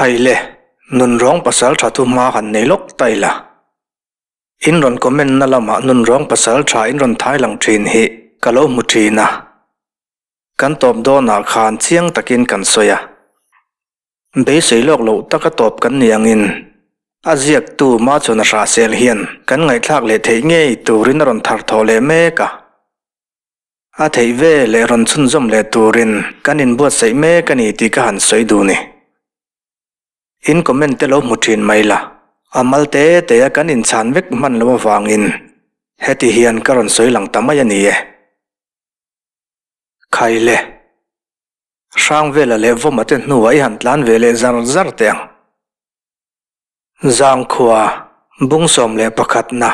Khaile, nunrawng pasal tha thu hma han nei lawk ta ila. In rawn comment na lamah nunrawng pasal tha in rawn thai lang thin hi ka lo hmu thin a. Kan tawp dawnah khan chiang takin kan sawi a. Beisei lawk loh taka tawp kan ni angin a ziaktu Machhuana Hrahsel hian kan ngaihthlak leh theih ngei turin a rawn thar thawh leh mek a. A theih ve leh rawn chhunzawm leh turin kan inbuatsaih mek a ni tih ka han sawi duh ni. In comment te lo hmu thin mai la, a mal te te a kan inchhan vek hman lo avangin heti hian ka rawn sawi lang ta mai a ni e. Khaile, Hrangvela leh Vawma te hnuah i han tlan ve leh zar zar teh ang. Zangkhua, Bungsawm leh pakhatna.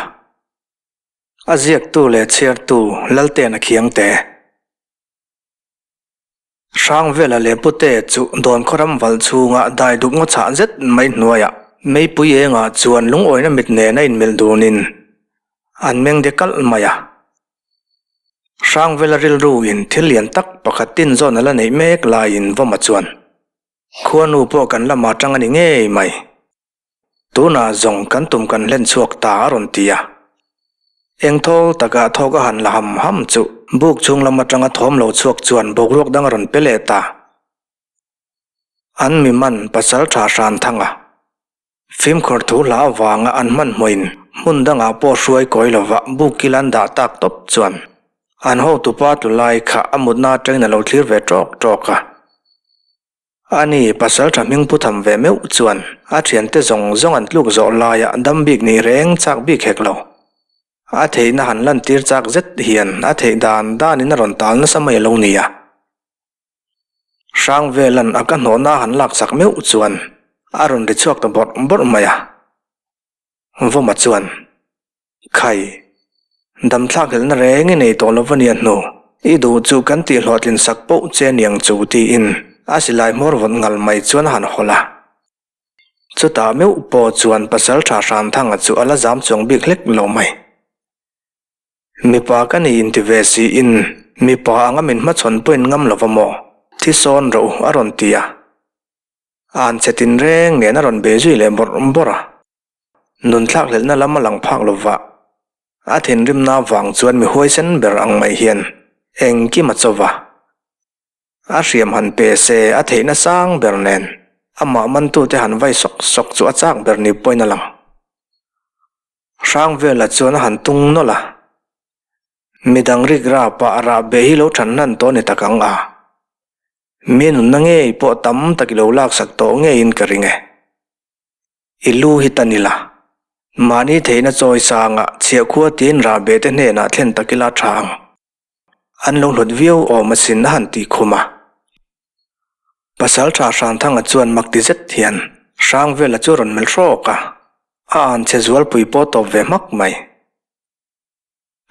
A ziaktu leh chhiartu Laltena Khiangte. Hrangvela leh Pute chu Dawnkhawram valh chhunga dai duk ngaw chhah zet mai hnuaiah meipui engah chuan lungawina mit nen a inmelh dunin an meng de kalh mai a. Hrangvela rilruin thil lian tak pakhat tin zawn a la neih mek laiin Vawma chuan, Khuanu pawh kan lamah tang a ni ngei mai. Tunah zawng kan tum kan hlen chhuak ta a rawn ti a. Eng thawl takah thawk a han la ham ham chu buk chhung lam atanga thawm lo chhuak chuan boruak dang a rawn pe leh ta. An mi man pasal tha hran thang a. Fimkhawr thu hla avanga an hmanhmawhin hmun dangah pawh hruai kawi lova buk kil an dah tak tawp chuan an hotupa tlu lai kha a mutna atangin a lo thlir ve tawk tawk a. Ani, pasal tha hming pu tham ve meuh chuan a thiante zawng zawng an tluk zawh laia dam bik nih reng chak bik hek lo. A theihna han lantir chak zet hian a theih dan danin a rawn tal nasa mai a lo ni a. Hrangvelan a ka hnawhna han laksak meuh chuan a rawn ri chhuak ta bawrh bawrh mai a. Vawma chuan. Khai, damthlak helna reng i nei tawh lo va nia hnu, i duh chu kan tih hlawhtlin sak poh che aniang chu tiin a silai hmawr vawt ngal mai chuan a han hawlh a. Chutah meuh pawh chuan Pasalṭha Hranthanga chu a la zam chuang bik hlek lo mai. Mipa ka ni inti ve siin mipa anga min hmachhawn pawhin ngam lo va maw? Thi sawn rawh u a rawn ti a. An che tinreng nen a rawn be zui leh bawrh bawrh a. Nunthlak hlelhna lam a lang phak lo va, a thinrimna vang chuan mi huaisen ber ang mai hian engkim a cho va. A hriam han pe se a theihna sang ber nen amah mantute han vai sawk sawk chu a chak ber ni pawhin a lang. Hrangvela chuan a han tung nawlh a, midang rik rapa a rah beh hi lo than hnan tawh ni tak ang a, mi nunna ngei pawh tam tak i lo laksak tawh ngeiin ka ring e. I lu hi tan ila. Mahni theihna chawi sanga chhiahkhua tiin rahbeh te hnenah thlen tak ila tha ang. An lo hlawt viau awm asin a han tih khum a. Pasaltha Hrangthanga chuan mak ti zet hian Hrangvela chu a rawn melh hrawk a, a an chhe zualpui pawh tawp ve hmak mai.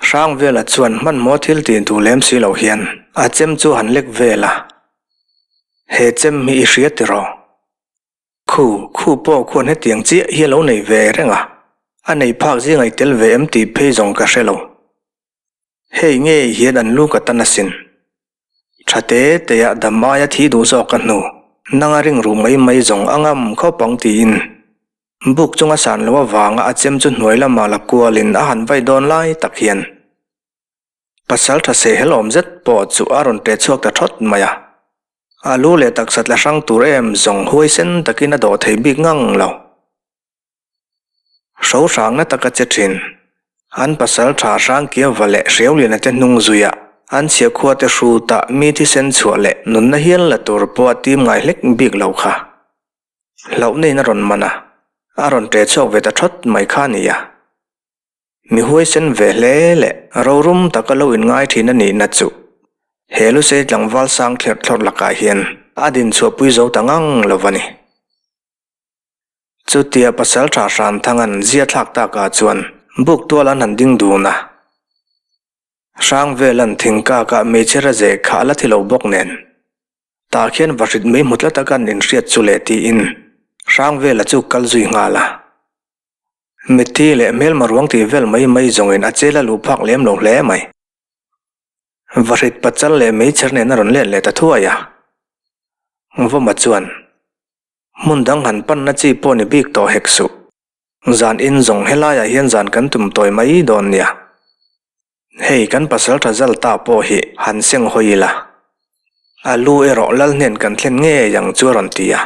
Hrangvela chuan hmanhmawh thil tih duh lem si lo hian a chem chu a han lek vel a, He chem hi i hria tiraw? Khu, khu pawh khuan hetiang chiah hi a lo nei ve reng a, a nei phak zing ai tel ve em tih phei zawng ka hre lo. Hei ngei hian an lu ka tan asin. Tha te te ah dam aia thi duh zawk ka hnu, nanga ring ruh mai mai zawng a ngam khawp ang tiin buk chunga san loh avanga a chem chu hnuai lamah la kualin a han vai dawn lai tak hian pasal tha sehhel awm zet pawh chu a rawn ṭe chhuak ta ṭhawt mai a. A lu leh taksa tla hrang tur em zawng huaisen takin a dawh thei bik ngang lo. Hro hrangna taka che thin. An pasal tha Hrangkiava leh Hreuliana te hnung zuia an chhiahkhua te hruta mi thisen chhuah leh nunna hial la tur pawh a tim ngai hlek bik lo kha. Hlauhna in a rawn man a, a rawn ṭe chhuak ve ta ṭhawt mai kha a ni a. Mi huaisen ve hle leh rorum taka lo inngai thin a nihna chu he Lusei tlangval sang thlerh thlawrh lakah hian a dinchhuahpui zo ta ngang lo va ni. Chutia Pasalṭha Hranthanga'n zia thlak takah chuan buk tual an han ding dun a. Hrangvela'n thingkakah meichher a zeh kha a la thi lo bawk nen tah khian vahrit mei hmu tlat a kan inhriat chu leh tiin Hrangvela chu kal zui nghal a. Mitthi leh hmelma ruang tih vel mai mai zawngin a chel a luh phak lem lo hle mai. Vahrit pachal leh meichher nen a rawn let leh ta thuai a. Vawma chuan. Hmun dang han panna chi pawh ni bik tawh hek suh. Zan in zawng helaiah hian zan kan tum tawi mai dawn nia. Hei kan pasal tha zal ta pawh hi han seng hawi ila. A lu erawh lal hnen kan thlen ngei ang chu a rawn ti a.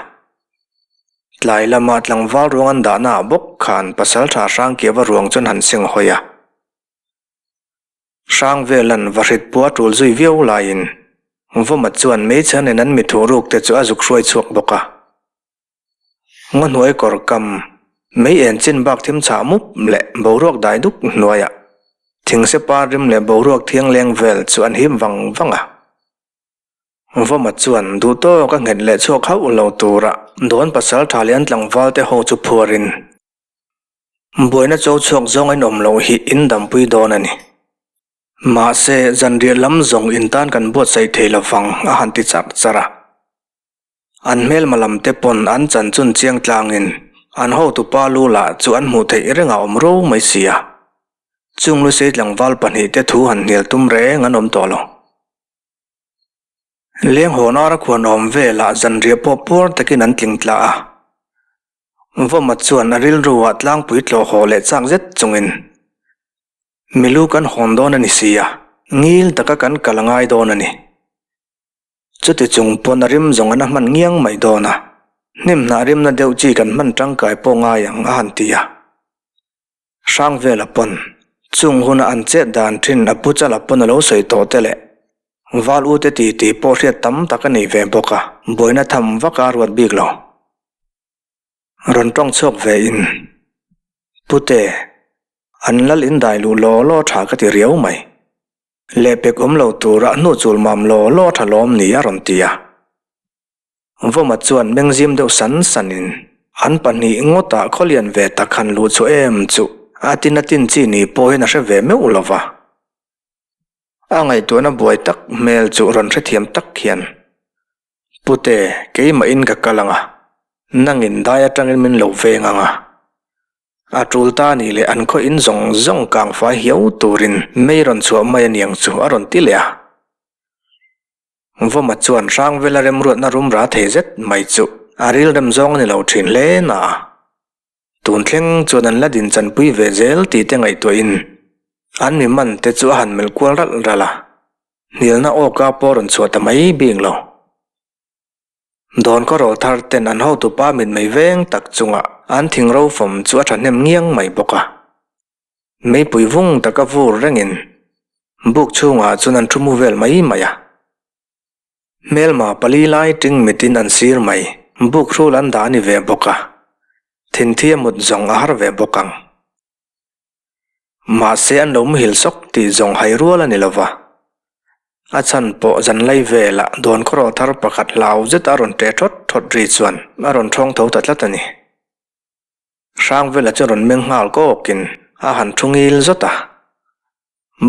Tlai lama tlangval ruang an dahna ah bawk khan pasal tha Hrangkiava ruang chuan han seng hawi a. Hrangvelan vahrit pua tul zui viau laiin Vawma chuan hmeichhia nen an mithu ruk te chu a zuk hruai chhuak bawk a. Ngaw hnuai kawr kam, mei en chin bak thim chhah mup leh boruak dai duk hnuaiah thingse par rim leh boruak thiang leng vel chu an hip vang vang a. Vawma chuan duh tawk a nghet leh chhuak hauh lo tura dawn pasal tha leh an tlangval te ho chu phuarin buaina cho chhuak zawng a inawm loh hi in dampui dawn a ni. Mahse, zanriah lam zawng in tan kan buatsaih thei lovang a han ti charh charh a. An hmelma lam te pawn an chan chun chiang tlangin an hotupa lu lah chu an hmuh theih reng a awm ro mai si a. Chung Lusei tlangval pahnihte thu han hnial tum reng an awm tawh lo. Leng hawnara khuan awm velah zanriah pawh puar takin an tling tla a. Vawma chuan a rilru ah tlangpui tlawh haw leh chak zet chungin milu kan hawn dawn a ni si a, ngil taka kan kal a ngai dawn a ni. Chuti chung pawn a rim zawng an a hman ngiang mai dawn a, hnim hnah rimna deuh chi kan hman tangkai pawh ngai ang a han ti a. Hrangvela pawn chung huna an chet dan thin a pu chala pawn a lo sawi tawh te leh Val u te ti ti pawh hriat tam tak a nei ve bawk a, buaina tham vak a ruat bik lo. Rawn tawng chhuak ve in, Pute, an lal in dai luh law law tha ka ti riau mai. Lehpek awm lo tura hnu chul mam law law tha lawm ni a rawn ti a. Vawma chuan mengzim deuh san sanin an pahnih ngawtah khawlian ve tak han luh chu em chu a tin a tin chi ni pawhin a hre ve meuh lo va. A ngaihtuahna buai tak hmel chu rawn hrethiam tak hian, Pute, keimahin ka kal ang a, nangin dai atangin min lo veng ang a. A tul ta ni leh an khaw in zawng zawng kang fai hiau turin mei rawn chhuah mai a niang chu a rawn ti leh a. Vawma chuan Hrangvela remruatna rum ra thei zet mai chu a rilrem zawng a ni lo thin hle na a. Tun thleng chuan an la din chanpui ve zel tih te ngaihtuahin an mi man te chu a han melh kual ralh ralh a, hnialna awka pawh a rawn chhuah ta mai bik lo. Dawn khaw rawl thar ten an hotupa mitmei veng tak chunga an thing ro fawm chu a thahnem ngiang mai bawk a. Meipui vung taka vur rengin buk chhungah chuan an thu mu vel mai mai a. Hmelma pali lai ting mitin an sir mai, buk hrul an dah a ni ve bawk a. Thinthia mut zawng a har ve bawk ang. Mahse an lo muhil sawk tih zawng hai rual a ni lova. A chhan pawh zan lai velah dawn khawraw thar pakhat hlau zeta a rawn ṭe ṭhawt ṭhawt ri chuan a rawn ṭhawng tho ta tlat a ni. Hrangvela chu rawn meng nghal kawkin a han ṭhu ngil zawt a.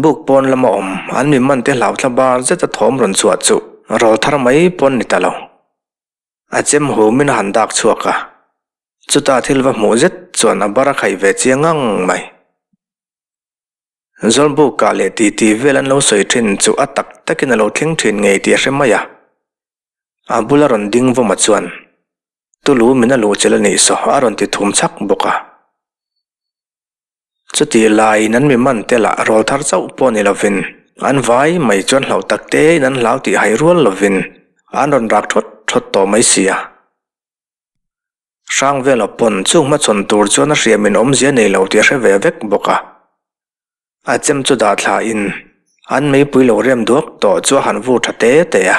Buk pawn lama awm an mi mante hlau thla bar zeta thawm rawn chhuah chu rawl thar mai pawn ni ta lo. A chem humin a han dak chhuak a, chutah thil va hmuh zet chuan a bar a khaih ve chiang ngang mai. Zawlbukah leh titi vel an lo sawi thin chu a tak takin a lo thleng thin ngei tih a hre mai a. A bula rawn ding vawma chuan, Tulu min a luh chilh a nih saw a rawn ti thum chhak bawk a. Chutih laiin an mi man te lah rawl thar chauh pawh ni lovin an vai mai chuan hlauh tak tein an hlau tih hai rual lovin an rawn rak thawt thawt tawh mai si a. Hrangvela pawn chung hmachhawn tur chuan a hriamin awmzia nei lo tih a hre ve vek bawk a. A chem chu dah thlain an meipui lo rem duak tawh chu a han vur tha te te a.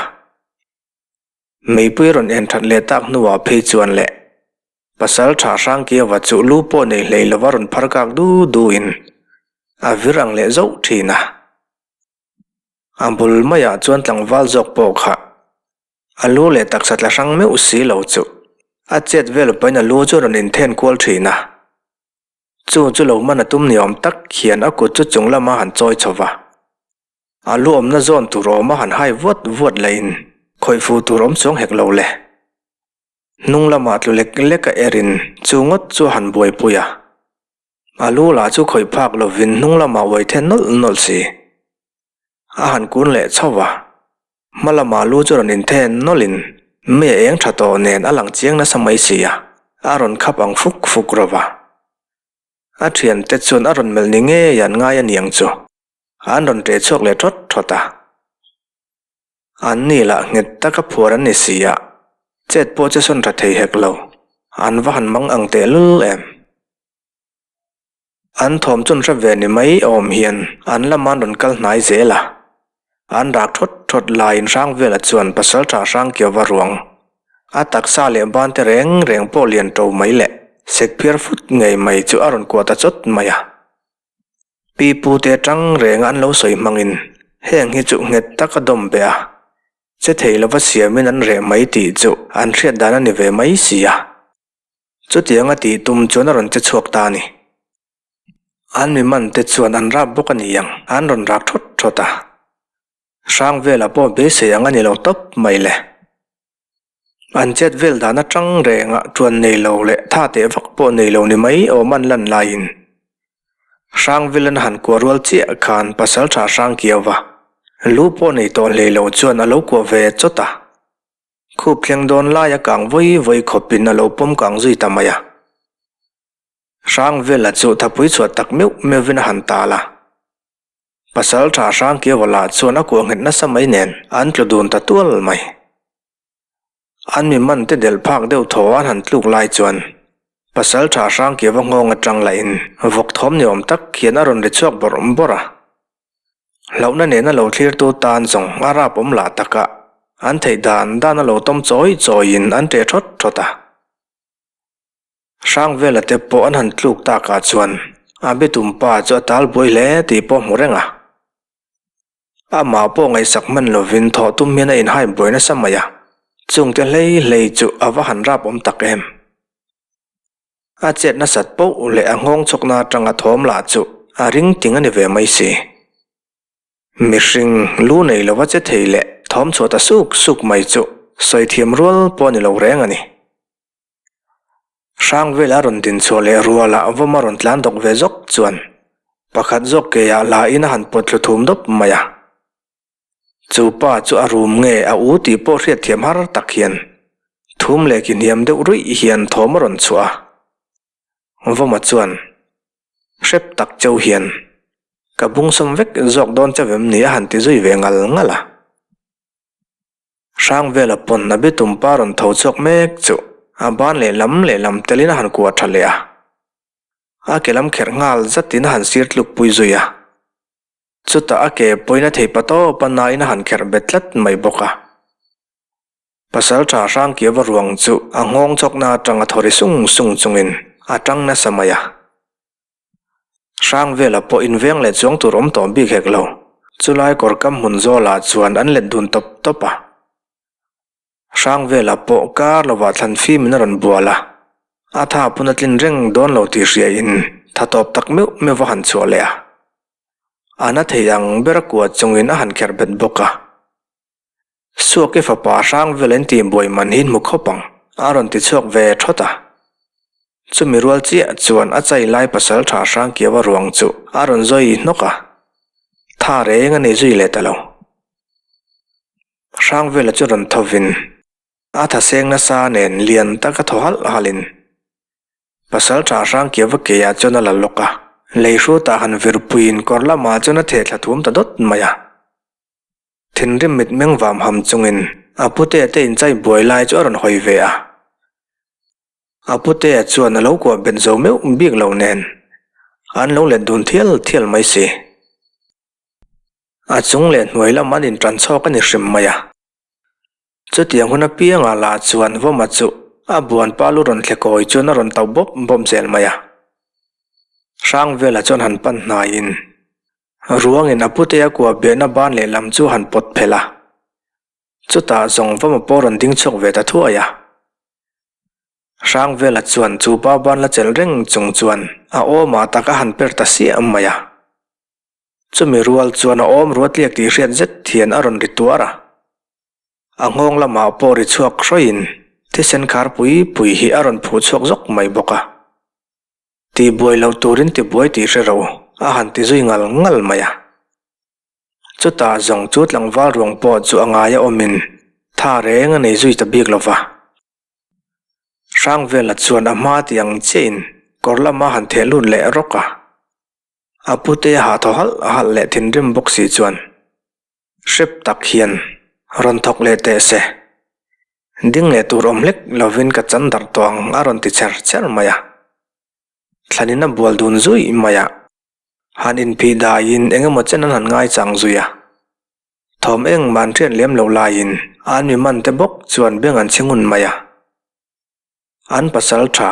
Meipui rawn en that leh tak hnuah phei chuan leh Pasal tha Hrangkiava chu lu pawh nei hlei lova rawn phar kak du du in a vir ang leh zauh thin a. A bul maiah chuan tlangval zawk pawh kha a lu leh taksa tla hrang meuh si lo chu a chet vel pahin a lu chu rawn inthen kual thin a. Chu chu lo man a tum ni awm tak hian a kut chu chung lama han chawi chho va. A lu awmna zawn tur awma han hai vuat vuat lahin khawih fu tur awm chuang hek lo le. Hnung lamah tlu lek lek a erin chu ngawt chu a han buaipui a. A lu lah chu khawih phak lovin hnung lamah uai then nawlh nawlh si. A han kun leh chho va, hma lamah lu chu rawn inthen nawlhin. Mei a eng tha tawh nen a lang chiang nasa mai si a, a rawn khap ang fuk fuk ro va. A thiante chuan a rawn melh ni ngei an ngai a niang chu. An rawn ṭeh chhuak leh ṭhawt ṭhawt a. An ni lah nghet taka phuar an ni si a, chet pawh che sawn ṭha thei hek lo, an va han mang ang tehlul em. An thawm chun hre ve ni mai awm hian an lama an rawn kal hnai zel a. An rak thawt thawt laiin Hrangvela chuan Pasalṭha Hrangkiauva ruang a taksa leh ban te reng reng pawh lian ṭo mai leh sek phiar fut ngei mai chu a rawn kuah ta chawt mai a. Pi pu te aṭang renga an lo sawi hmangin heng hi chu nghet taka dawm beh a, che thei lova siamin an reh mai tih chu an hriat dan a ni ve mai si a. Chutianga tih tum chuan a rawn che chhuak ta a ni. An mi man te chuan an rap bawk a ni ang, an rawn rak thawt thawt a. Hrang velah pawh beisei ang a ni lo tawp mai le. An chet vel dan atang rengah tuan nei lo leh tha teh vak pawh nei lo ni mai awm an lan laiin Hrangvilan a han kuah rual chiah khan Pasaltha Hrangkiauva lu pawh nei tawh hlei lo chuan a lo kuah ve chawt a. Khup thleng dawn laia kang vawi vawi khawpin a lo pawm kang zui ta mai a. Hrangvela chu thapui chhuah tak meuh meuhvin a han tal a. Pasaltha Hrangkiauva lah chuan a kuah nghet nasa mai nen an tlu dun ta tual mai. An mi man te delh phak deuh thaw an han tluk lai chuan Pasaltha Hrangkiauva nghawng atang lahin vawk thawm ni awm tak hian a rawn ri chhuak bawrh bawrh a. Hlauhna nena lo thlirtu tan zawng a rap awm lah taka an theih dan dan a lo tawm chawi chawiin an ṭe thawt thawt a. Hrangvela te pawh an han tluk takah chuan a bitum pa chu a tal buai hle tih pawh hmu reng a. Amah pawh ngaihsak hman lovin thawh tum hian a inhai buai nasa mai a, chungte hlei hlei chu a va han rap awm tak em. A chet nasat poh leh a nghawng chhawkna atanga thawm lah chu a ring ting a ni ve mai si. Mihring lu nei lova che thei leh thawm chhuah ta suk suk mai chu sawi thiam rual pawh a ni lo reng a ni. Hrang vela rawn din chhuah leh rualah vawm a rawn tlan dawk ve zawk chuan pakhat zawk keiah la in a han pawt thlu thum dawp mai a. Chu pa chu a rum nge a u tih pawh hriat thiam har tak hian thum leh ki hniam deuh ruih hian thawm a rawn chhuah a. Vawma chuan hrep tak cheu hian ka bungsawm vek zawk dawn cheu em ni a han ti zui ve ngal ngal a. Hrangvela pawn a bitum pa rawn tho chhuak mek chu a ban lehlam lehlam telin a han kuah tha leh a. A ke lam kherh nghal zatin a han sir tluk pui zui a. Chutah a ke pawhin a thei pa tawp a nain a han kherh bet tlat mai bawk a. Pasaltha Hrangkiava ruang chu a nghawng chawkna atanga thaw ri sung sung chungin a tang nasa mai a. Hrangvela pawh inveng leh chuang tur awm tawh bik hek lo. Chulai kawr kam hmun zawlah chuan an let dun tawp tawp a. Hrangvela pawh kar lovah thlan fimin a rawn bual a, a tha pawn a tlin reng dawn lo tih hriain tha tawp tak meuh meuh a han chhuah leh a. A na thei ang ber a kua chungin a han kherh bet bawk a. Suaki fapa Hrangvela in tih buai man hi hmu khawp ang, a rawn ti chhuak ve thawt a. Chumi rual chiah chuan a chai lai pasal tha Hrangkiaua ruang chu a rawn zawi hnawk a, tha reng a nei zui leh ta lo. Hrangvela chu rawn thovin a thaseng nasa nen lian taka thaw halh halhin pasal tha Hrangkiaua keiah chuan a la lawk a, lei hrutah han virpuiin kawr lamah chuan a theh thla thum ta dawt mai a. Thinrim mitmeng vam ham chungin a putea te inchai buai lai chu a rawn hawi ve a. A putea chuan a lo kuah bet zo meuh bik lo nen an lo let dun thial thial mai si. A chung leh hnuai lam an intan chhawk a ni hrim mai a. Chutiang hun apiangah lah chuan Vawma chu a buanpa lu rawn thle kawi chuan a rawn tauh bawp bawp zel mai a. Hrangvela chuan han pan hnaiin Ruangin a putea kuah behna ban lehlam chu han pawt phelh a. Chutah zawng Vawma pawh rawn ding chhuak ve ta thuai a. Hrangvela chuan chu pa ban la chelh reng chung chuan a awmah tak a han per ta siah mai a. Chumi rual chuan a awm ruatliak tih hriat zet hian a rawn ri tuar a. A nghawng lamah pawh ri chhuak hrawiin thisen khar pui pui hi a rawn phuh chhuak zawk mai bawk a. Tihbuai loh turin tibuai tih hre ro a han ti zui ngal ngal mai a. Chutah zawng chu tlangval ruang pawh chu a ngaia awmin. Tha reng a nei zui ta bik lo va. Hrangvela chuan a hma ti ang chiahin kawr lama han theh lut leh rawk a. A pute a hah thaw halh halh leh thinrim bawk si chuan hrep tak hian rawn thawk leh teh se. Ding leh tur awm hlek lovin ka chan darh tawh ang a rawn ti cher cher mai a. Thlanin a bual dun zui mai a. Han inphih daiin eng emaw chen an han ngaichang zui a. Thawm engmah an hriat lem loh laiin an mi man te bawk chuan beng an chhi ngun mai a. An pasal tha,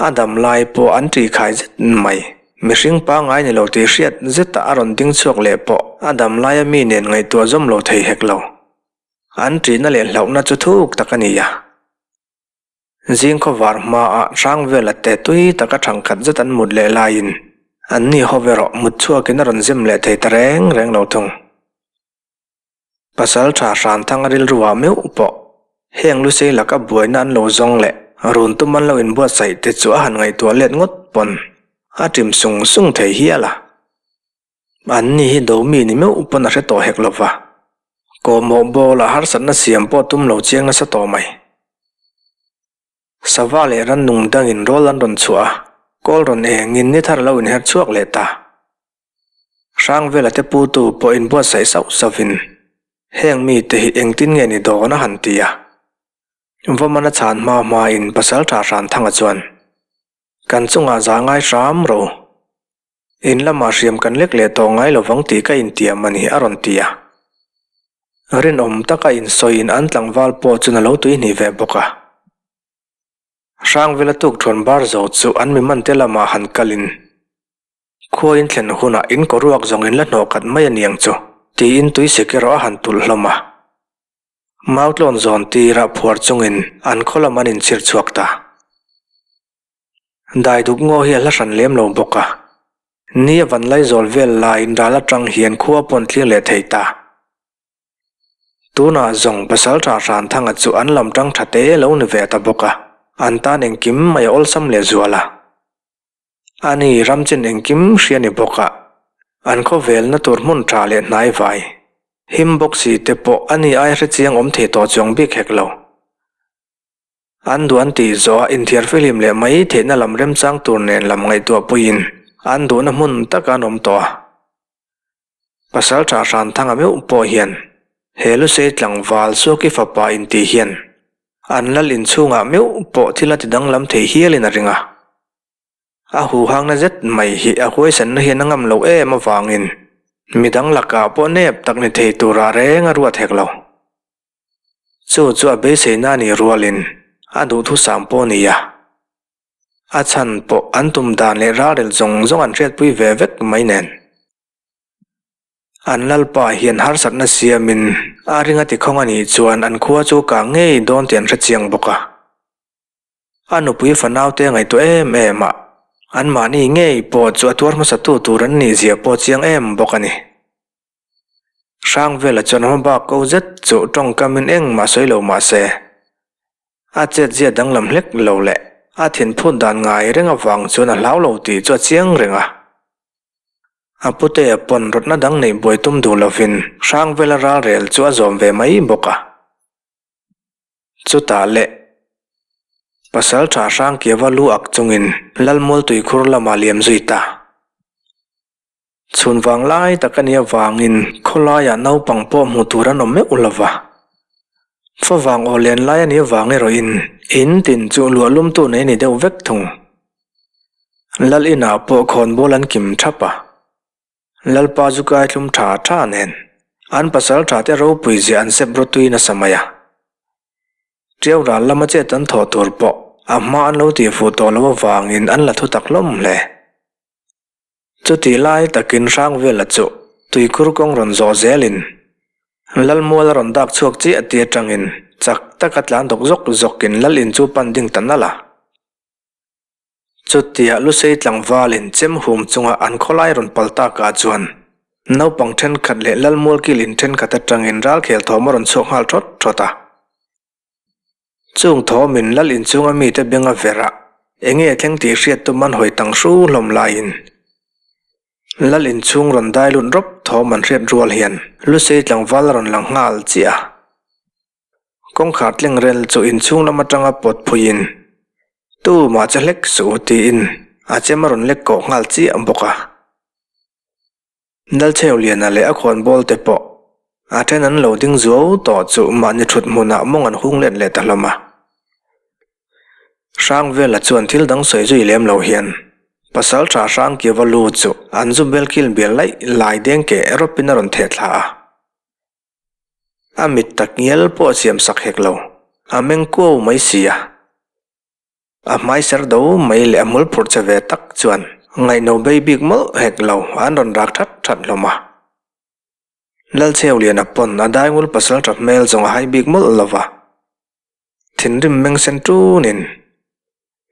a dam lai pawh an ṭih khai zet mai. Mihring pangngai ni lo tih hriat zetah a rawn ding chhuak leh pawh a dam laia mi nen ngaihtuah zawm lo thei hek lo. An ṭihna leh hlauhna chu thuk tak a ni a. Zing khawvar hmaah Hrangvela te tui taka thangkhat zet an mut leh laiin an ni ho erawh mut chhuakin a rawn zem leh thei ta reng reng lo thung. Pasal tha Hranthanga rilruah meuh pawh heng Lusei laka buaina an lo zawng leh run tum an lo inbuatsaih te chu a han ngaihtuah let ngawt pawn a ṭim sung sung thei hial a. An ni hi do mi ni meuh pawn a hre tawh hek lo va, kawhmawh bawla harsatna siam pawh tum lo chiang nasa tawh mai. Sava leh rannung dangin rawl an rawn chhuah a, kawl rawn engin ni thar lo inher chhuak leh ta. Hrangvela te putu pawh inbuatsaih sauh sauhin, Heng mite hi engtin nge ni dawn a han ti a. Vawmana chhan hma hmain Pasalṭha Hranthanga chuan, Kan chungah zah ngai hram ro. In lamah hriam kan lek leh tawh ngai lovang tih ka intiam a ni, a rawn ti a. Rinawm taka insawiin an tlangval pawh chuan a lo tuihnih ve bawk a. Hrangvela tuk thuan bar zo chu an mi man te lamah han kalin, Khua in thlen hunah in kaw ruak zawng in la hnawh khat mai a niang chu, tiin tuisek erawh a han tulh hlawm a. Mautlawn zawn tirah phuar chungin an khaw lam an inchhir chhuak ta. Daiduk ngaw hi a hla hran lem lo bawk a, ni a van laizawl vel laiin ral atang hian khua pawn tlir leh thei ta. Tunah zawng Pasaltha Hranthanga chu an lam tang tha te lo ni ve ta bawk a, an tan engkim mai a awlsam leh zual a. Ani ramchin engkim hria ni bawk a, an khawvelna tur hmun tha leh hnai vai, him bawk si te pawh ani ai hrechiang awm thei tawh chuang bik hek lo. An duh an tih zawh a inthiar fihlim leh mai theihna lam remchang tur nen lam ngaihtuah puiin an duhna hmun taka an awm tawh a. Pasalṭha Hranthanga meuh pawh hian he Lusei tlangval Suaki fapa intih hian an lal inchhungah meuh pawh thil a ti danglam thei hialin a ring a. A huhangna zet mai hi a huaisanna hian a ngam loh em avangin midang lakah pawh nep tak ni thei turah reng a ruat hek lo. Chu chu a beiseina a nih rualin a duhthusam pawh a ni a. A chhan pawh an tum dan leh ralrel zawng zawng an hriatpui ve vek mai nen. An lalpa hian harsatna siamin a ring a tikhawng a nih chuan an khua chu kang ngei dawn tih an hrechiang bawk a. A nupui fanaute a ngaihtuah em em a, anmahni ngei pawh chu a tuar hmasatu tur an nih zia pawh chiang em bawk a ni. Hrangvela chuan hma bak ko zet chu tawngkamin engmah sawi lo mah se, a chetzia danglam hlek lo leh a thinphut dan ngai reng avang chuan a hlau lo tih chu a chiang reng a. A putea pawn rawtna dang neih buai tum duh lovin Hrangvela ralrel chu a zawm ve mai bawk a. Chutah leh Pasalṭha Hrangkiava lu ak chungin Lalmual tuikhur lamah liam zui ta. Chhun vang lai tak a nih avangin khawlaiah naupang pawh hmuh tur an awm meuh lo va. Favang aw len lai a nih avang erawhin in tin chu luah lumtu nei a ni deuh vek thung. Lal inah pawh khawnbawl an kim thap a. Lalpa zu kai thlum tha tha nen an pasal tha te ropui zia an sep rawtui nasa mai a. Tiau ral lama chet an thawh tur pawh a hma an lo tihfuh tawh loh avangin an la thutak hlawm hle. Chutih lai takin Hrangvela chu tuikhur kawng rawn zawh zelin Lalmual a rawn dak chhuak chiah tih atangin chak taka tlan dawk zawk zawkin Lal in chu pan ding ta nalh a. Chutia Lusei tlangvalin chem hum chunga an khawlai rawn pal takah chuan naupang thenkhat leh Lalmual kil in thenkhat atangin ralkhel thawm a rawn chhuak nghal thawt thawt a. Chung thawmin lal inchunga mite beng a verh a, enge thleng tih hriat tum an hawi tang hru hlawm laiin lal inchhung rawn dai lut rawp thawm an hriat rual hian Lusei tlangval a rawn lang nghal chiah a. Kawngkhar tleng rel chu inchhung lam atanga pawt phuiin, Tumah che hlek suh u tiin a chem a rawn lek kawh nghal chiah bawk a. Nalchheuliana leh a khawnbawl te pawh a then an lo ding zuau tawh chu mahni thut hmunah mawng an hung let leh ta hlawm a. Hrangvela chuan thil dang sawi zui lem lo hian Pasaltha Hrangkiva lu chu an zu bel kil bial laih lai deng keh rawpin a rawn theh thla a. A mit tak ngial pawh a siam sak hek lo, a meng kuau mai si a. A hmai ser do mai leh a hmul phurh che ve tak chuan ngaihno bei bik mawlh hek lo an rawn rak that that hlawm a. Lalchheuliana pawn a daingul pasal tha hmel zawng a hai bik mawlh lo va. Thinrim meng sen tunin,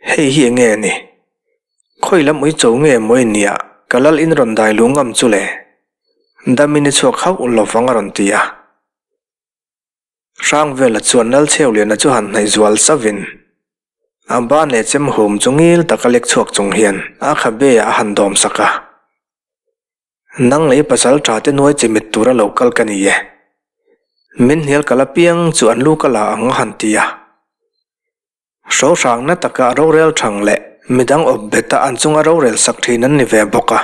Hei hi enge a ni? Khawi lam uicho nge maw i nia ka lal in rawn dai lu ngam chu le? Damin i chhuak hauh lo vang a rawn ti a. Hrangvela chuan Lalchheuliana chu han hnaih zual savin, a ban leh chem hum chu ngil taka lek chhuak chung hian a khabe ah a han dawm sak a. Nang lei pasal tha te nuai chi mit tura lo kal ka ni e. Min hnial kal apiang chu an lu ka la ang a han ti a. Hrohrangna taka rorel thang leh midang awp beta an chunga rorel sak thin an ni ve bawk a.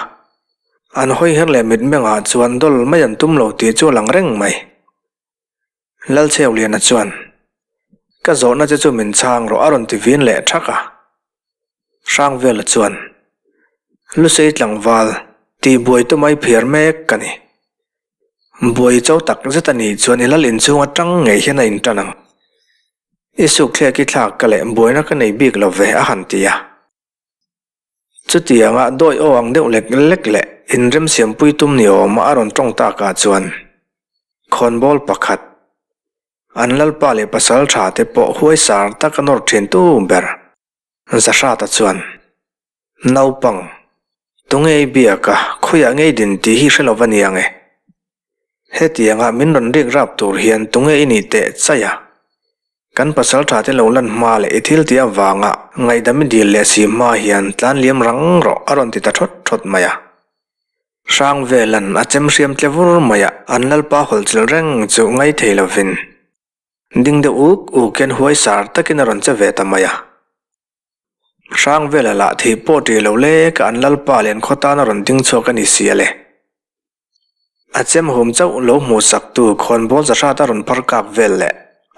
An hawiher leh mitmengah chuan dawl mai an tum lo tih chu a lang reng mai. Lalchheuliana chuan, Ka zawhna che chu min chhang rawh a rawn ti vin leh thak a. Hrangvela chuan, Lusei tlangval, tihbuai tu mai phiar mek ka ni. Buai cho tak zet a nih chuan i lal inchhung atang ngei hian a intan ang. I sukthlek i thlak ka leh buaina ka nei bik lo ve a han ti a. Chutianga dawi aw ang deuh lek lek leh inremsiampui tum ni awma a rawn tawng takah chuan khawnbawl pakhat, an lalpa leh pasal tha te pawh huaisar taka nawr thin tu ber Zahrata chuan, Naupang, tunge i biak a, khawiah ngei din tih hi hre lo va ni ang e. Hetianga min rawn rik rap tur hian tunge i nih teh chaih a? Kan pasal tha te lo lan hma leh i thil tih avanga ngaihdam i dil leh si hma hian tlan liam rang rawh a rawn ti ta thawt thawt mai a. Hrang velan a chem hriam tle vur mai a, an lalpa hawlchilh reng chu ngai thei lovin ding deuh uk uk hian huaisar takin a rawn che ve ta mai a. Hrang vela lah thih pawh ṭih lo lek a an lalpa leh an khaw tan a rawn ding chhuak a ni si a le. A chem hum chauh lo hmuh sak tu khawnbawl zahrat a rawn phar kak vel leh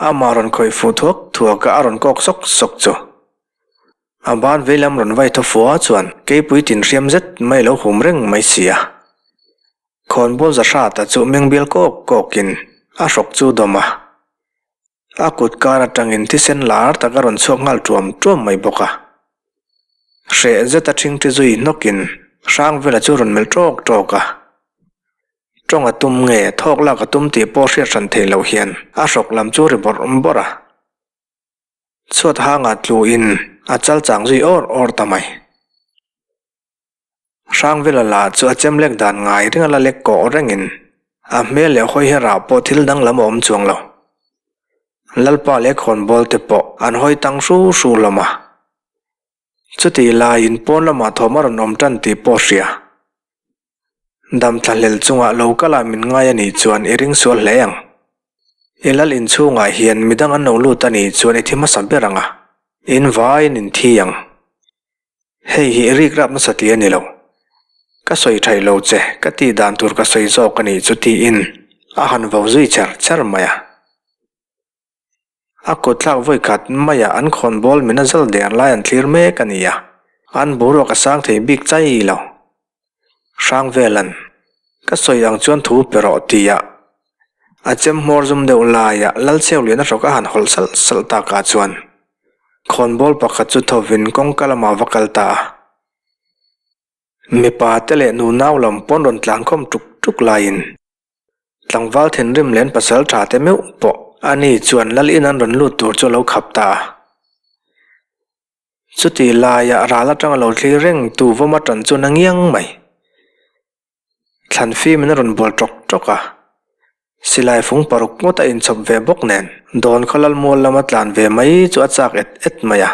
amah rawn khawih fuh thuak thuak a a rawn kawk sawk sawk chu. A ban veilam rawn vai thaw fua chuan keipui tin hriam zet mai lo hum reng mai si a. Khawnbawl zahrat a chu meng bial kawk kawk in a hrawk chu dawm a. A kut kar atangin thisen lar tak a rawn chhuak nghal tuam tuam mai bawk a. Hreh zet a ṭhingṭhi zui hnawkin Hrangvela chu rawn melh ṭawk ṭawk a. Ṭawng a tum nge thawk lak a tum tih pawh hriat hran thei loh hian a hrawk lam chu ri bawrh bawrh a. Chhuat hangah tluin a chal chang zui awr awr ta mai. Hrangvela lah chu a chem lek dan ngai ring a la lek kawh rengin a hmel leh hawi herah pawh thil danglam a awm chuang lo. Lalpa leh khawnbawl te pawh an hawi tang hru hru hlawm a. Chutih laiin pawn lamah thawm a rawn awm tan tih pawh hria. Dam thlahlel chungah lo kala min ngai a nih chuan i ring sual hle ang. I lal inchhungah hian midang an lo lut a nih chuan i thi hmasa ber ang a, in vaiin in thi ang. Hei hi rik rap nasa tih a ni lo. Ka sawi thaih lo che, ka tih dan tur ka sawi zawk a nih chu tiin a han vo zui cher cher mai a. A kut thlak vawi khat maiah an khawnbawl min a zal der lai an thlir mek a ni a, an boruak a sang thei bik chai lo. Hrangvelan, Ka sawi ang chuan thu pe rawh ti a, a chem hmawr zum deuh laiah Lalcheuliana hrawk a han hawlh salh salh takah chuan Khawnbawl pakhat chu thovin kawngka lamah va kal ta a. Mipa te leh nunau lam pawn rawn tlankhawm tuk tuk laiin tlangval thinrim len pasal tha te meuh pawh ani chuan lal in an rawn lut tur chu a lo khap ta a. Chutih laiah ral atanga lo thlir reng tu vawm atan chuan a ngiang mai. Thlan fim in a rawn bual ṭawk ṭawk a, silai fung paruk ngawt a inchhawp ve bawk nen dawn khaw lal mual lama tlan ve mai chu a chak et et mai a.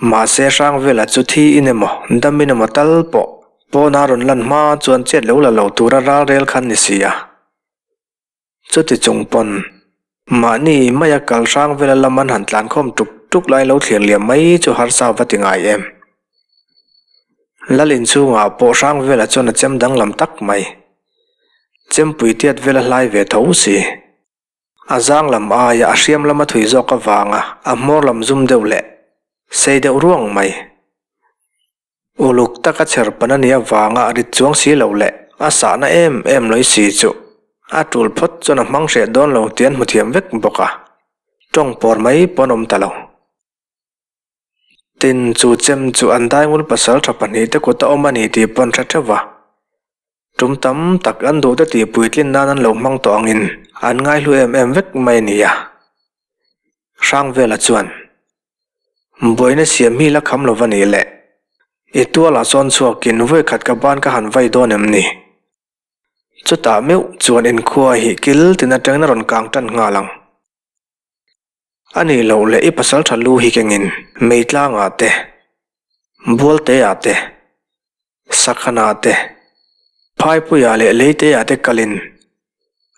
Mahse Hrangvela chu thi in emaw dam in emaw tal pawh pawn a rawn lan hma chuan chet lo la lo tura ral rel khan ni si a. Chuti chung pawn. Mahni maia kal hrang vela lam an han tlan khawm tuk tuk lai lo thlir liam mai chu harsa va ti ngai em. Lal inchhungah pawh hrang vela chuan a chem danglam tak mai. Chempui tiat vela hlai ve tho si. A zang lam aia a hriam lama thui zawk avanga a hmawr lam zum deuh leh sei deuh ruang mai. Uluk taka chher pan a nih avanga rit chuang si lo leh a sahna em em lawih si chu a tul phawt chuan a hmang hreh dawn lo tih an hmu thiam vek bawk a, tawng pawr mai pawh an awm ta lo. Tin, chu chem chu an daingul pasal tha pahnihte kut a awm a ni tih pawh an hre theuh va. Tum tam tak an duhte tih puitlin nan an lo hmang tawh angin an ngaihlu em em vek mai a ni a. Hrangvela chuan, Buaina siam hi la kham lo va ni le. I tualah sawn chhuakin vawikhat ka ban ka han vai dawn em ni? Chutah meuh chuan inkhua hi kil tin atangin a rawn kang tan nghal ang. A nih loh leh i pasal tha lu hi kengin Meitlangah te, Bualteah te, Sakhanah te, Phaipuiah leh Leiteah te kalin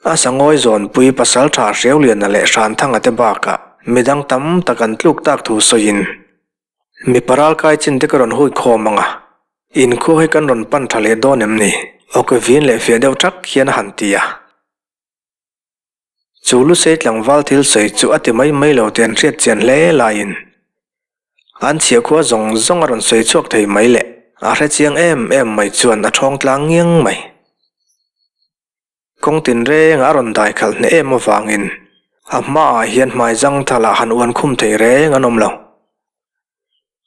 a sangawi zawnpui pasal tha Hreuliana leh Hranthanga te bakah midang tam tak an tluk tak thu sawiin mipa ralkai chin te ka rawn hui khawm ang a, inkhua hi kan rawn pan tha leh dawn em ni? Awke vin leh fiah deuh thak hian a han ti a. Chu Lusei tlangval thil sawi chu a ti mai mai lo tih an hriat chian hle laiin an chhiahkhua zawng zawng a rawn sawi chhuak thei mai leh a hre chiang em em mai chuan a thawng tlang ngiang mai. Kawng tinrengah a rawn dai khalh hneh em avangin a hmaah hian hmai zang thalah han uan khum thei reng an awm lo.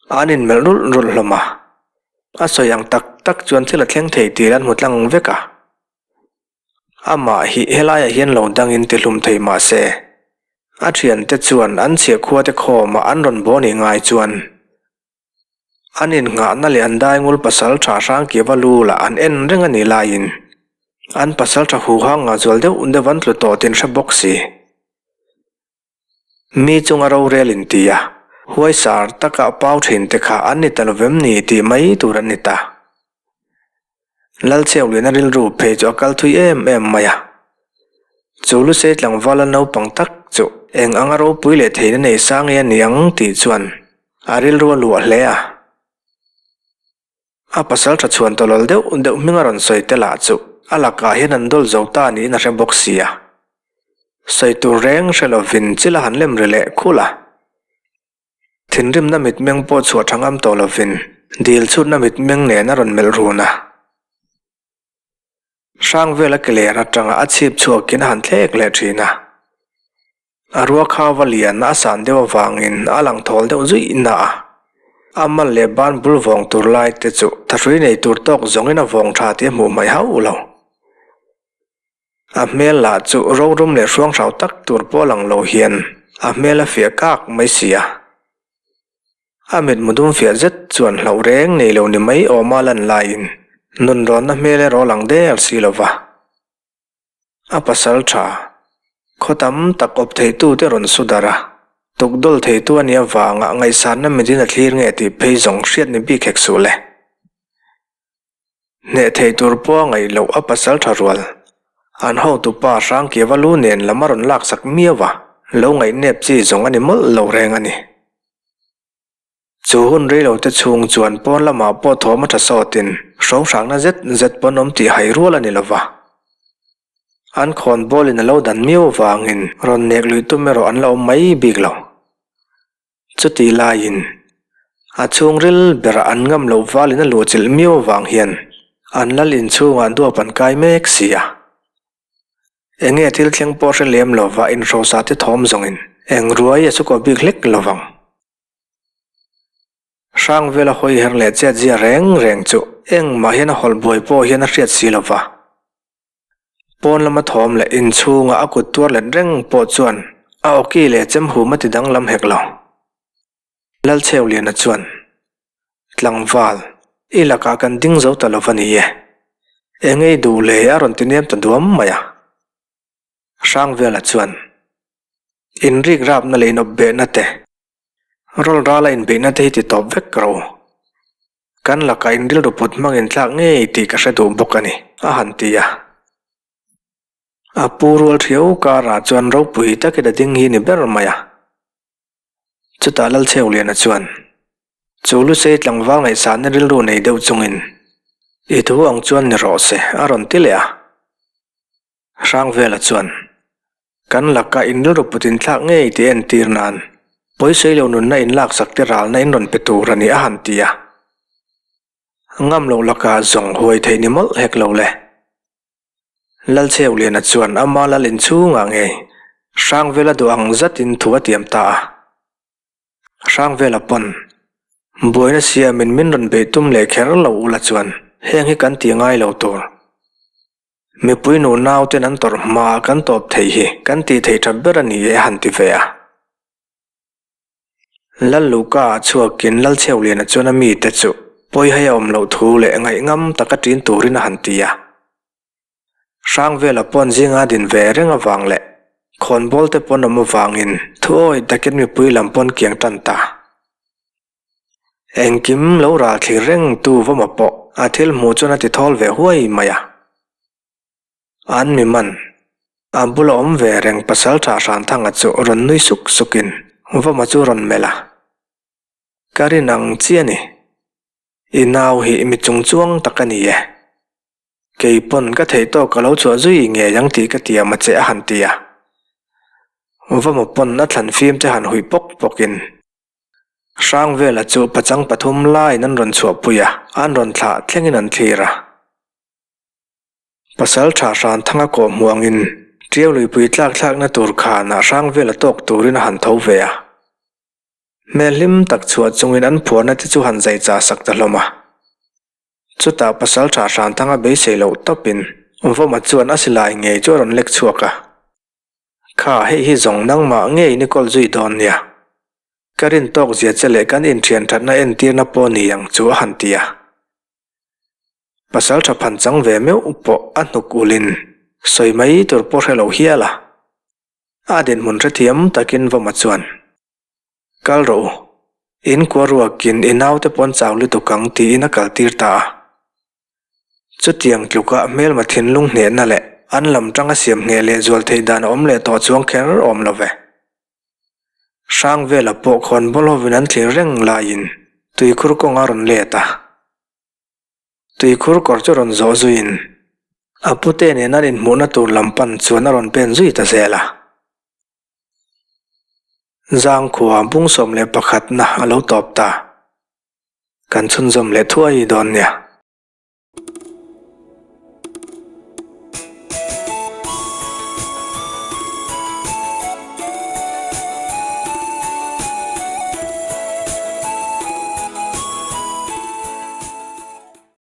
An inmelh rulh rulh hlawm a, a sawi ang tak tak chuan thil a thleng thei tih an hmu tlang vek a. Amah hi helaiah hian lo dangin ti hlum thei mah se, a thiante chuan an chhiahkhua te khawmah an rawn baw nih ngai chuan an innghahna leh an daingul pasal tha Hrangkiva lu lah an en reng a nih laiin an pasal tha huhang ngah zual deuh deuh an tlu tawh tin hre bawk si. Mi chunga rorel in ti a, huaisar taka pau thin te kha an ni ta lovem ni tih mai tur an ni ta. Lalcheuliana rilru phei chu a kal thui em em mai a. Chu Lusei tlangvala naupang tak chu eng anga ropui leh theihna nei sang nge a ni ang tih chuan a rilru a luah hle a. A pasal tha chhuan tawlawl deuh deuh hming a rawn sawi te lah chu a lakah hian an dawl zo ta niin a hre bawk si a. Sawi tur reng hre lovin chil a han lem ri leh khulh a. Thinrimna mitmeng pawh chhuah tha ngam tawh lovin dil chhutna mitmeng nen a rawn melh run a. Hrang vela ke ler atanga a chhip chhuakin a han thlek leh thin a. A rua kha va lian a san deuh avangin a lang thawl deuh zuih na a. A mal leh ban bul vawng tur lai te chu thahrui nei tur tawk zawngin a vawng tha tih a hmuh hmaih hauh lo. A hmel lah chu rorum leh hruanghrau tak tur pawh lang lo hian a hmel a fiah kak mai si a. A mitmu dum fiah zet chuan hlauh reng nei lo ni mai awma lan laiin nunrawnna hmel erawh lang der si lo va. A pasal tha, khaw tam tak awp theitute rawn su darh a, tukdawl theitu a nih avanga ngaihsanna mitin a thlir nge tih phei zawng hriat ni bik hek suh le. Hneh thei tur pawh a ngaih loh a pasal tha rual. An hotupa Hrangkiava lu nen lam a rawn laksak miau a, lo ngaihnep chi zawng a ni mawlh lo reng a ni. Chu hun reilo te chhung chuan pawn lamah pawh thawm a tha sawtin hrawnghrangna zet zet pawn awm tih hai rual a ni lova. An khawn bawlin a lo dan miau avangin rawn nek luih tum erawh an la awm mai bik lo. Chutih laiin, a chhungril berah an ngam loh valin a luhchilh miau avang hian an lal inchhungah duap an kai mek si a. Enge thil thleng pawh hre lem lova inhrosa te thawm zawngin eng ruai a chhukaw bik hlek lovang. Hrang vela hawi her leh chet zia reng reng chu engmah hian a hawlh buai pawh hian a hriat si lova. Pawn lama thawm leh inchhunga a kut tuar let reng pawh chuan a awki leh chem hum a ti danglam hek lo. Lalcheuliana chuan, Tlangval, i lakah kan ding zo ta lo va ni e. Eng ei duh le a rawn ti nem ta duam mai a. Hrangvela chuan, Inrik rapna leh inawp behna te, rawl rala inbeihna te hi ti tawp vek rawh u. Kan lakah in rilru put hmangin tlak ngei tih ka hre duh bawk a ni, a han ti a. A pu rual thiau karah chuan ropui takin a ding hi ni ber mai a. Chutah Lalchheuliana chuan, Chu Lusei tlangval ngaihsahna rilru nei deuh chungin, I thu ang chuan ni rawh se, a rawn ti leh a. Hrangvela chuan, Kan laka in rilru put inthlak ngei tih entir nan, pawisawi lo nunna inlaksak te ralna in rawn pe tur a ni, a han ti a. Ngam loh lakah zawng huai theih ni mawlh hek lo le. Lalcheuliana chuan ama lal inchhungah ngei Hrangvela duh ang zatin thu a tiam ta a. Hrangvela pawn, Buaina siamin min rawn beih tum leh kher lo ula chuan heng hi kan ti ngai lo tur. Mipui nu nauten an tawrh hmaa kan tawp thei hi kan tih theih that ber a ni e a han ti ve a. Lal Luka ah chhuakin Lalcheuliana chuan a mite chu pawihai a awm loh thu leh ngaihngam taka ṭin turin a han ti a. Hrangvela pawn zinga din ve reng avang leh khawnbawl te pawn awm avangin thu awih takin mipui lam pawn kiang tan ta. Engkim lo ral thlir reng tu vawma pawh a thil hmuh chuan a ti thawl ve huai mai a. An mi man, a bula awm ve reng pasal tha Hranthanga chu rawn nui suk sukin Vawma chu rawn melh a. Ka rin ang chi a ni. I nau hi mi chung chuang tak a ni e. Kei pawn ka theih tawk ka lo chhuah zui ngei ang tih ka tiam a che a han ti a. Vawma pawn a thlan fim te han huih pawk pawkin Hrangvela chu pachang pathum laiin an rawn chhuahpui a, an rawn thlah thlengin an thlir a. Pasal tha hran thanga kawh hmuangin Tiau luipui tlak thlakna tur khanah Hrangvela tawk turin a han tho ve a. Hmel hlim tak chhuah chungin an phuarna te chu han zai chah sak ta hlawm a. Chutah pasal tha hran thanga beisei loh tawpin Vawma chuan a silai ngei chu a rawn lek chhuak a. Kha hei hi zawng nangmah ngei ni kawl zui dawn nia. Ka rin tawk zia che leh kan inthian thatna entirna pawh ni ang chu a han ti a. Pasal tha phan chang ve meuh pawh a hnuk ulin sawi mai tur pawh hre lo hial a. A dinhmun hrethiam takin Vawma chuan, Kal rawh u, in kua ruakin i naute pawn chau lutuk ang tiin a kaltir ta a. Chutiang tluka hmelma thinlung hnehna leh an lam tanga siam ngheh leh zual theih dan a awm leh tawh chuang kher awm lo ve. Hrangvela pawh khawnbawl hovin an thlir reng laiin tuikhur kawng a rawn let a. Tuikhur kawr chu rawn zawh zuiin a pute nen an inhmuhna tur lam pan chuan a rawn pen zui ta zel a. Zangkhua bung 11 na a lo tawp ta. Kan chhunzawm leh thuai dawn nia.